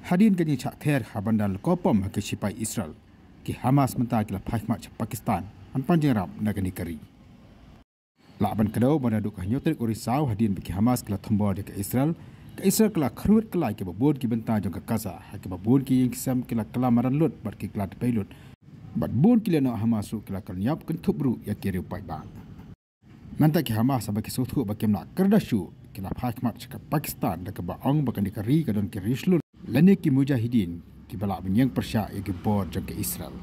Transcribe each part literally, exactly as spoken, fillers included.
Hadien ka jingshah ther ha bandar Lekopom ha ki shipai Israel, ki Hamas mynta ki la phai khmat sha Pakistan ban pan jingïarap na kane ka ri. Lah ban kdew ba naduh ka hynñiew tarik u Risaw hadien ba ki Hamas ki la thombor ïa ka Israel, ka Israel ka la kyrwit kylla ïa kiba bun ki bynta jong ka Gaza, ha kiba bun ki ïing ki sem ki la kylla madan lut bad ki kylla dpei lut. Bad bun ki lehnoh Hamas ruh ki la kynñiap kynthup ruh ïa ki riew paidbah. Mynta ki Hamas haba ki sngewthuh ba kim lah kyrda shuh, ki la phai khmat sha ka Pakistan da kaba ong ba kane ka ri ka don ki riewshlur lane ki mujahidin kiba lah ban ïeng pyrshah ïa ki bor jong ka Israel.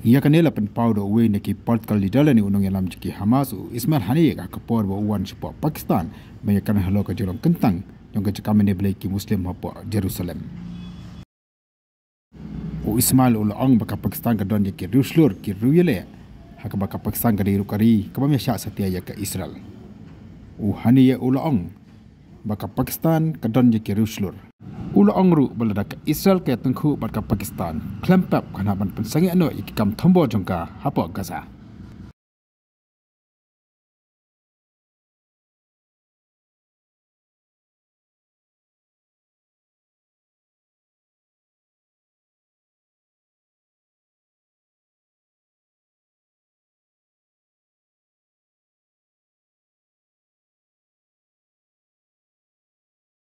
Ïa kane la pynpaw da uwei na ki political leader lane u nongïalam jong ki Hamas, u Ismail Haniyeh, ha ka por ba u wan shapoh Pakistan ban ïakren halor ka jinglong kyntang jong ka jaka mane blei ki Muslim hapoh Jerusalem. U Ismail u la ong ba ka Pakistan ka don ïa ki riewshlur, ki riewïaleh, ha kaba ka Pakistan ka dei ruh ka ri kaba ïashah satia ïa ka Israel. U Haniyeh u la ong ba ka Pakistan ka don ïa ki riewshlur. U la ong ruh ba lada ka Israel ka ïatyngkhuh bad ka Pakistan khlem pep, kan hap ban pynsangeh noh ïa ki kam thombor jong ka hapoh Gaza.